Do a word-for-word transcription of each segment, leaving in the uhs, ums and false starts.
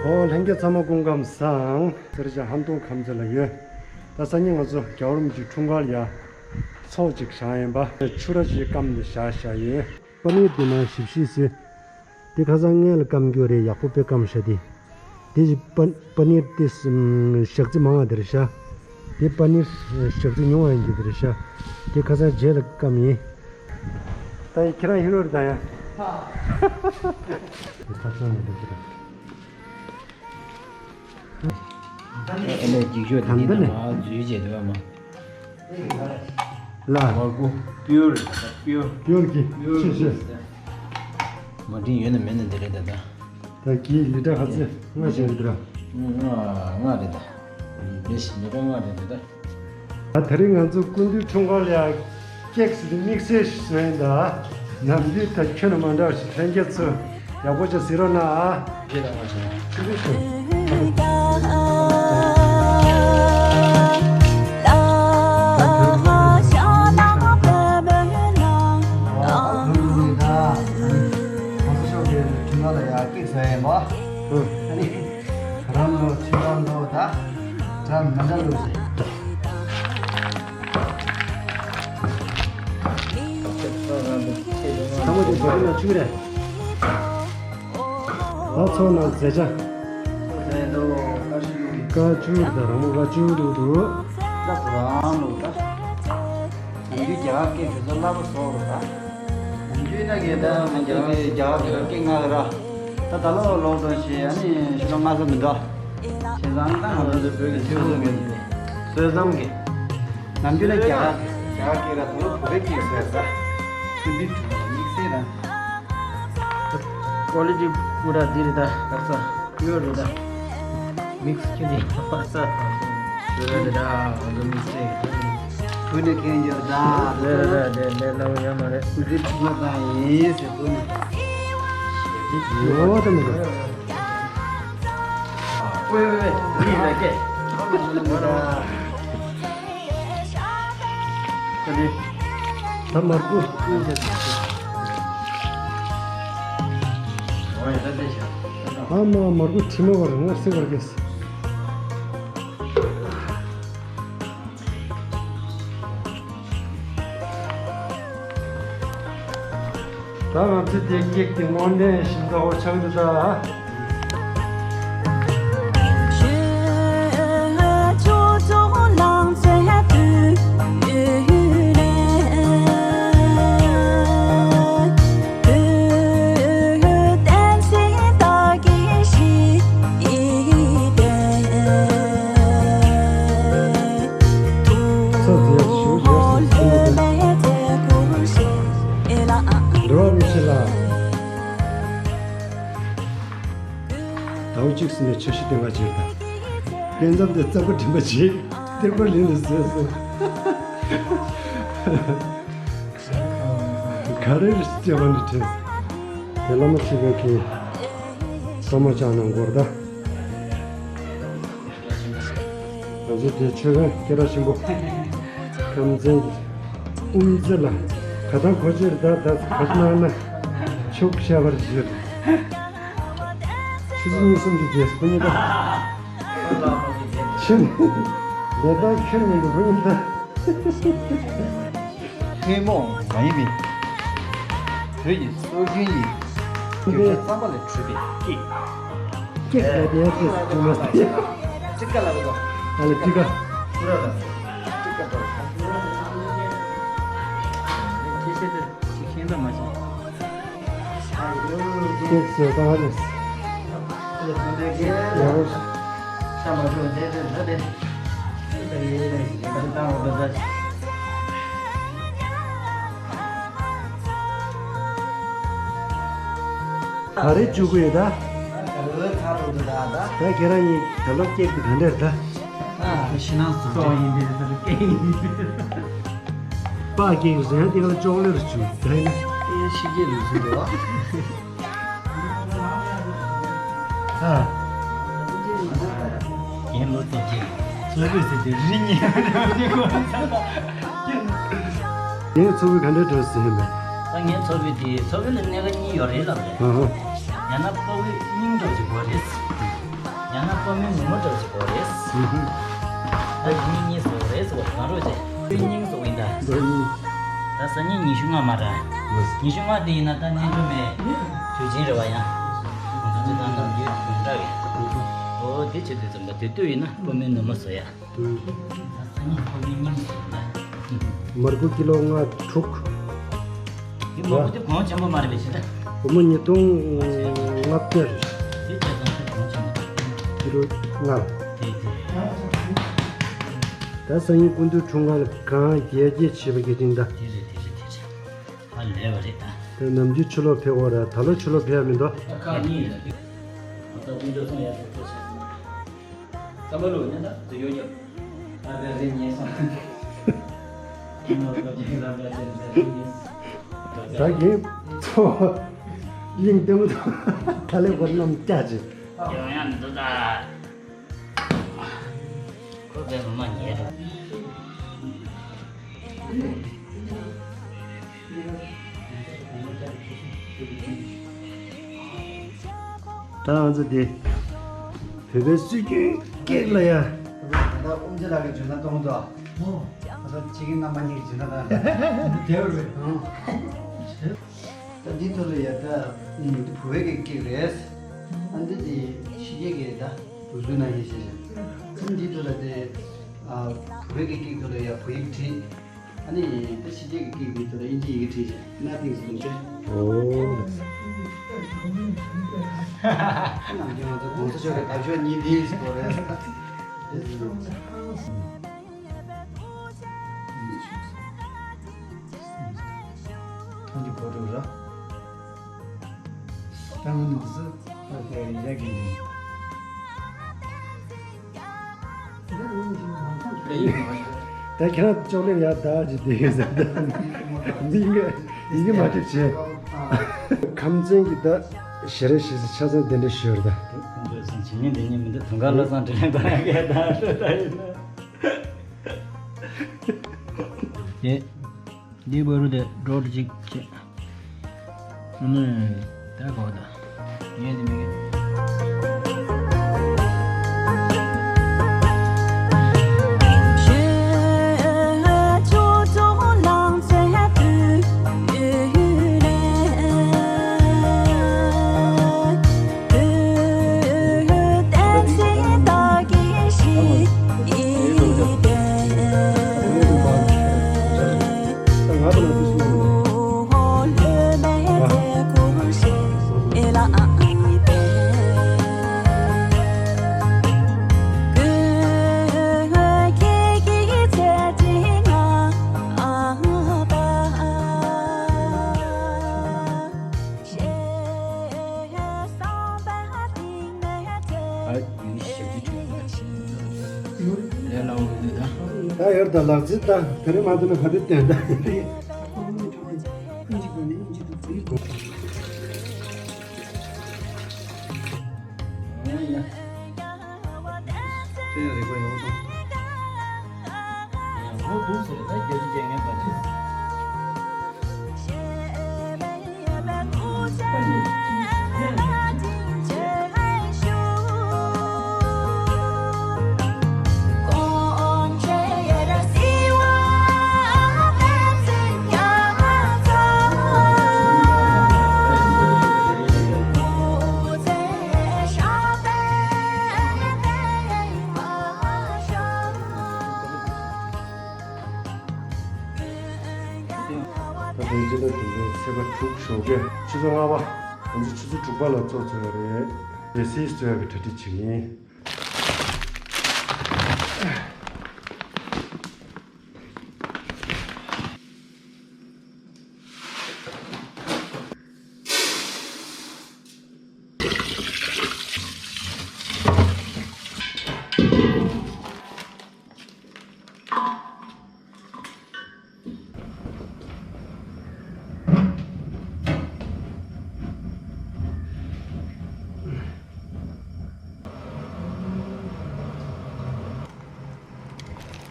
ཨོ་ལྷན་རྒྱས་ཚང་མ་སྐུ་ཁམས་བཟང་། ས་རི་ཅན་ཧམ་ཏོང་ཁམས་ཚེ་ལ་ཡོད། ད་སང་ཉིན་ང་ཚོ་རྒྱལ་བ་རིན་པོ་ཆེའི་འཁྲུངས་སྐར་ཡ་ཚོགས་ཅིག་བཞག་ཡིན་པ། ཆུ་ར་ཅིག་སྐམ་ནས་བཞག་བཞག་ཡིན། པ་ནི་དེ་མ་ཞིབ་ཞིབ་ཟེར། དེ་ཁ་སང་སྔས་ལ་སྐམ་རྒྱུ་རེད། ཡག་པོ་དཔེ་སྐམ་ཤ་དེ། དེ་པ་པ་ནིར་དེ་ཞག་ཚི་མང་བ་དེར་ཤ། དེ་པ་ནིར་ཞག་ཚི་ཉུང་བ་ཡིན་གྱི་དེར་ཤ། དེ་ཁ་སང་རྗེས་ལ་སྐམ་ཡིན། ད་ཡིན་ཁྱེད་རང་ཧི་རོ་རེད་ད་ཡ། དེ་ཁ་སང་ནས་འདུག་གི་རེད། ཨེ་ལས་འགྱིག་ཤོག་དེ་གི་ནང་ང་འཛུལ་བྱས་འདུག་ཨ་མ། ལ། མར་ཁུ་པིའུར་རེད་ད་པིའུར། པིའུར་གྱི་པིའུར་ཆེ་ཆེ། མ་འདྲེན་ཡོད་ན་མེད་ན་འདི་རེད་ད་ད། ད་གི་ལི་ཏྲ་ག་ཚོད་ལྔ་ཞིག་རེད་ད། ལྔ་ལྔ་རེད་ད། རེད་ལི་ཏྲ་ལྔ་རེད་ད་ད། ད་དེ་རིང་ང་ཚོ་སྐུ་མདུན་འཁྲུངས་སྐར་ལ་ཡ་ཀེག་ཟེར་དུས་དམིགས་བསལ་ཞིག་བཟོས་ཡིན་ད། ནམ་རྒྱུན་ད་ཁྱོན་ནས་མ་འདྲ་བ་ཞིག་ལྷན་རྒྱས་ཚོ་ཡག་པོ་ཅིག་གཟིགས་རོགས་གནང་ཨ། ཞེས་དང་བ་ཞིག་ཆུ་བཞི་ཞིག་ཨ་ནི་གོང་ས་མཆོག་གི་དྲིན་ལོ་ལ་ཡ་ཀེག་བཟོས་ཡིན་པ། ཨ་ནི་རང་ལོ་ཁྱེད་རང་ལོ་ད་འདྲ་མི་འདྲ་ལོ་ཟེར། ཚང་མ་དེ་འབྲོག་ཁྱིམ་ལ་ཆུ་རེད། ད་ཚོགས་ནང་མཛད་བྱ། བཀའ་བཅུ་དང་རང་མོ་བཀའ་བཅུ་འདུག་འདུག་ད་བུ་རང་ལོ་ད། ནམ་རྒྱུན་རྒྱ་གར་སྐད་དེ་ཚོ་བསླབ་པ་བཟོ་རོགས་ད། ནམ་རྒྱུན་ན་གི་ད་ང་རྒྱ་གར་རྒྱ་གར་སྐད་ང་གི་ར། ད་ད་ལོ་ལོག་འགྲོ་ཞེས་ཨ་ནི་ཤི་ལོ་ང་ཚོ་མི་འདྲ། བྱས་ཙང་ད་ང་ཚོ་བོད་ཀྱི་ཆོས་ལུགས་ཀྱི་སྲོལ་ཙམ་གྱི། ནམ་རྒྱུན་ན་རྒྱ་གར་རྒྱ་གར་སྐད་ར་ད་ལོ་བོད་སྐད་སྐད་ཟེར་ས། ཁྱོད་འདི་དུས་དམིགས་བསལ་ར། ཀོ་ལི་ཊི་པུ་ར་འདི་རེད་ད་ལགས་སོ། པིའུར་རེད་ད། མིག་སི་ཁྱོད་ཀྱི་ལགས་སོ། པིའུར་རེད་ད། ང་ཚོ་དམིགས་བསལ་གྱི་བོད་ནས་ཁྱེར་ཡོད་ད། རེད་རེད་རེད་རེད། ལས་སླ་པོ་ཡོད་མ་རེད། འདི་ཐུག་པ་དང་ཡིན་ཟེར་བོད་ནས། ཡོད་ད་མི་འདུག་ཝེ་ཝེ་ཝེ། འདི་ལ་སྐད། ད་མར་ཁུ། ཨ་མ་མར་ཁུ་དྲི་མ་བར་ངར་སེ་བར་གེས། ད་ང་ཚོས་དེ་ཀེག་དེ་སྔོན་གཏན་བཞིན་དགའ་བོ་ཆགས་འདུག་ད། ཚོ་མཛེས་ཞུ་ཡོད་སུ་སུ་མོ་དེ། འགྲོ་བ་མི་ཆེ་ལ། ཟླ་བ་གཅིག་ཟིན་ནས་འཆར་གཞི་དེ་འགའ་བྱེད་དང་། སྐྱེ་མཚམས་དེ་རྩ་བ་འགྲིམ་པ་བྱེད། སྟེགས་བུ་ལིང་དུ་བཟོས་སོ། ག་རེ་རེད་སྐྱེ་བ་འདི་དྲན། དེ་བླ་མ་ཆོས་པའི་གི་བསམ་བློ་བཅངས་གནང་དགོས་རེད་ད། ང་ཚོ་དེ་ཆོས་རྒན་སྐད་གྲགས་ཆེན་པོ་ཁམས་ཚན་དབུ་མཛད་ལ་ག་དང་གོ་ཆེར་ད་ད་ག་གནང་ན་ཆོག་བཤད་པར་ཞུ། ཆུ་ཚོད་གཉིས་གསུམ་གྱི་རྗེས་སུ་བུ་གཉིས་ད་ཕྱིན་ལས་ད་ཁྱོད་མི་འདུག་བུ་གཉིས་ད། ཐུན་མོང་མ་ཡིན་པའི་བོད་ཀྱི་སྲོལ་རྒྱུན་གྱི་རྒྱུ་ཆ་རྩམ་པ་ལས་གྲུབ་པའི་ཀེག་ཀེག་ལ་དེ་ཡང་ཏིས་ཀུ་མ་སྟེ། ཀྲི་ཀ་ལ་རེད་པ། ཨ་ལེ་ཀྲི་ཀ། ཀྲི་ཀ་ཏོ། ཀྲི་ཀ་ཏོ། ཁྱེད་ཤེས་ཏེ་ཅིག་ཤེས་ད་མ་ཤེས། ཀེག་ཟེར་ད་ཧ་ལས། ཡ་རོ། ག་རེ་བཅུག་གི་ཡོད་ད། ད་ཁྱེད་རང་གཉིས་ད་ལོ་ཀེག་དེ་ག་འདྲ་རེད་ད། ཨ་ཕྱི་ནང་གཙོ་བོ་ཡིན་པས་ད་ཀེག་ཡིན། པགས་ཀེག་ཟེར་ན་དེ་ག་ལ་ཅོག་ལེ་རུ་བཅུག་ད་ཡིན་ན། ཨེ་ཕྱི་རྒྱལ་ལུགས་སྲོལ་རེད་བ། ཨ། ངའི་ལོ་དེ་རྗེས་ཚོ་བོད་ཟེར་དུས་རི་ཉིལ་ངའི་ཚོ་བོད་ག་འདྲ་འགྲོ་ཟེར་ཡིན་པས། ད་ངའི་ཚོ་བོད་དེ་ཚོ་བོད་ལ་གནས་ཁ་གཉིས་ཡོད་རེད་ལབ་རེད། ཨ་ཧ། ཡང་ན་ཕ་བོད་སྙིང་གྲོགས་ཅིག་དགོས་རེད། ཡང་ན་སྤོ་མོའི་ནུ་མོ་འདྲ་བོ་ཞིག་དགོས་རེད། ཨུ་ཧུ། ད་ཡིན་གཉིས་སུ་རེད་ཟེར་བ་གང་རོགས་བྱས། ཡིན་གཉིས་སུ་ཡིན་ད། ད་སང་ཉིན་ཉི་ཤུ་ལྔ་མ་ར། ཉི་ཤུ་ལྔ་དེ་ཡིན་ན་ད་གཉེན་སྒྲོལ་མའི་དུས་ཆེན་རེད་བ་ཡང་། ང་ཚོ་ཚོ་ད་ནམ་རྒྱུན་ཡོངས་གྲགས་ཡིན། འོ་དེ་བྱེད་དུས་ཙམ་པ་དེ་དུས་ཡིན་ན་སྤོ་མོའི་ནུ་མོ་བཟོ་ཡ། ད་སང་ཉིན་སྤོ་མོའི་སྙིང་བཟོ་ཡ། མར་ཁུ་ཀི་ལོ་ལྔ་དྲུག་འདི་མ་གོ་དེ་གོང་ཆེན་པོ་མ་རེད་པས་ཤི་ད། སྒོར་མོ་ཉིས་སྟོང་ལྔ་བརྒྱ་རེད། དེ་ཆ་ཚང་དེ་གོང་ཆེན་པོ། ཀི་ལོ་ལྔ། དེ་དེ། ད་སང་ཉིན་སྐུ་མདུན་འཁྲུངས་སྐར་ལ་གང་རྒྱས་རྒྱས་བྱེད་པ་གི་དྲིན་ད། དེ་རེད་དེ་རེད་དེ་རེད། ཧ་ལས་པ་རེད་ད། ད་ནམ་རྒྱུན་ཕྱི་ལོགས་ཕེབས་འོ་ར་ད་ལོ་ཕྱི་ལོགས་ཕེབས་ཡ་མི་འདུག་ཁག་གཉིས་ཡིན་ལ། ད་དཀོན་མཆོག་གསུམ་ཡར་ཞུ་གཏུགས་བྱས། བསམ་པ་ལོ་ཉན་ད་དུ་ཡོད་ཀྱང་། ཨ་ད་རེ་ཉན་སོང་། ད་གིན་ཚོ་གླིང་ལྟད་མོ་ད་ལེ་བར་རྣམས་སྐྱ་ཅིག་ཡོང་ཡང་འདུག་ད། ཁོ་བས་མ་ཉལ་འགྲོ། ད་ང་ཚོ་དེ་བོད་པའི་སྲོལ་རྒྱུན་ཀེག་ལ་ཡ། ད་ལྟ་དབུ་མཛད་ལགས་ཀྱིས་འཇོན་ཐང་གཏོང་གི་འདུག་ཨོ། ད་ལྟ་ཕྱི་རྒྱལ་རྣམ་པ་གཉིས་ཀྱིས་འཇོན་ཐང་གཏོང་གི་འདུག་དེ་བར་རེད། ཨང་། ད་འདི་ཐོག་ལ་ཡ་ད་འདི་བོད་པའི་ཀེག་རེད། ཨ་འདི་དེ་ཕྱི་རྒྱལ་གྱི་ད་དུག་སྦྲུལ་ནང་བཞིན་བྱས་ཤིང་། ཨ་འདི་ཐོག་ལ་དེ་ཨ་བོད་པའི་ཀེག་ཐོག་ལ་ཡ་བོད་ཡིག་བྲིས། ཨ་ནི་ད་ཕྱི་རྒྱལ་གྱི་ཀེག་འདི་ཐོག་ལ་དབྱིན་ཇིའི་ཡི་གེ་བྲིས་ཤིང་Nothing སུ་བྱས། ཨོ། ནམ་རྒྱུན་ང་ཚོ་གོང་ས་མཆོག་གི་འདབ་གཤོག་གཉིས་འདི་ཞིག་དགོས་རེད། ཐང་གི་ཕོ་བྲང་ར། ཏང་ནི་སི་ཨ་ཏེ་ཡ་གི་ནི། ད་ཁྱེད་རང་ཅོག་ལེ་ཡ་ད་ཅི་དེ་ཟེར་ད། འདི་ཡིན་གི་ཡིན་གི་མ་ཐུབ་བྱས། ཁམས་ཚན་གྱི་ད་ཞེ་རེ་ཞེ་ས་ཆ་ཚང་དེ་འདྲ་ཞུ་ཡོད་ད། ཁོང་ཚོས་སང་ཇི་ཉིན་འདི་ཉིན་མི་འདུག་དུང་དཀར་བློ་བཟང་དྲིན་ལན་གཏོང་ཡ་གི་ད་ད་ཡིན་ན། དེ། འདི་བར་དུ་འགྲོ་གཅིག་བྱེད། ཨ་ནི་ད་གོ་ད། ངས་འདི་མི། ད་ཡོད་ད་ལག་རྩལ་ད་དེ་རིང་མ་འདུག་ན་ག་དུས་བསྟན་ད། ད་དེ་རྗེས་ལ་དེ་འདྲའི་ཚེས་པ་དྲུག་ཞོགས་ཀས་ཆུ་ཚོད་ལྔ་པ། ང་ཚོ་ཆུ་ཚོད་དྲུག་པ་ལ་གཙོ་བཟོས་ཡོད་རེད། རེ་སིལ་བཟོ་ཡག་གི་གྲ་སྒྲིག་བྱེད་ཀྱི་ཡིན།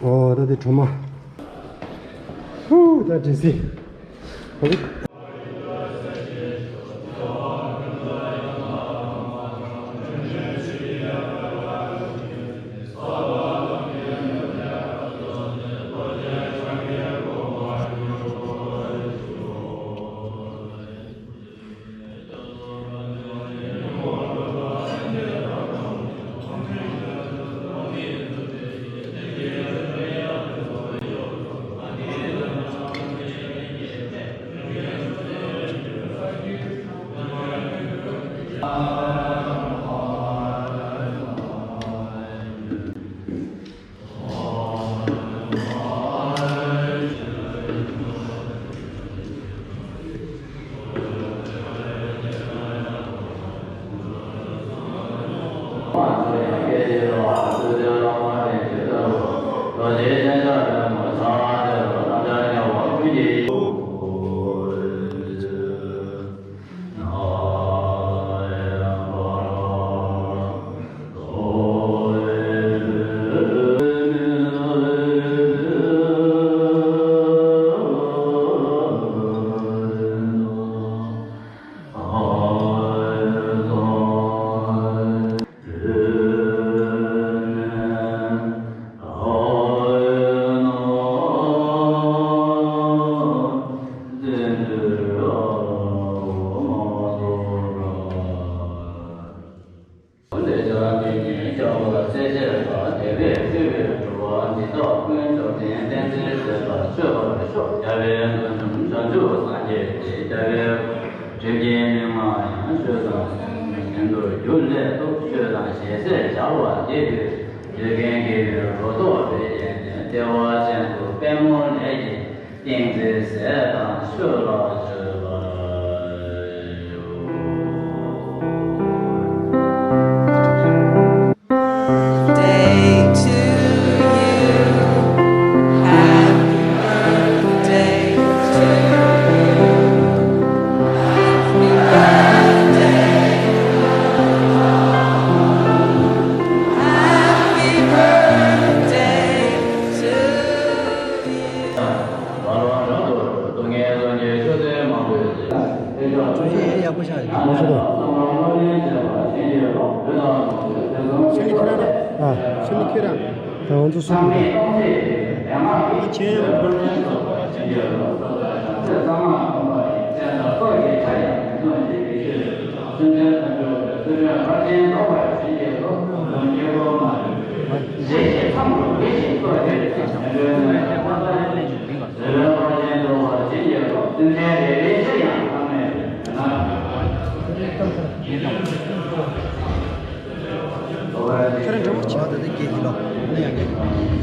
ཨོ་ད་དེ་གྲོ་མ། ཧུ་ད་དྲི་སི། ཨོ། ཏིང་འཛིན་ཟས་དང་ཆོས་ལ་སྤྱོད་པར་ཤོག། Birthday to you. Happy birthday to you. Happy birthday. Happy birthday to you. ཡག་པོ་ཤར་རེད། ང་ཚོ་ལ། ཨ། ཤུལ་ལ་ཁྱེད་རང་ར། ཨ། ཤུལ་ལ་ཁྱེད་རང་། ད་ང་ཚོ་གསུམ་རེད། ཁྱེད་ཡང་ཁོ་རང་། ཁྱེད་རང་འདྲ་པོ་བྱེད་པ་ད་ལྟ་སྐད་ཀྱི་ལོ་ནི་ཡང་སྐད་ཀྱི།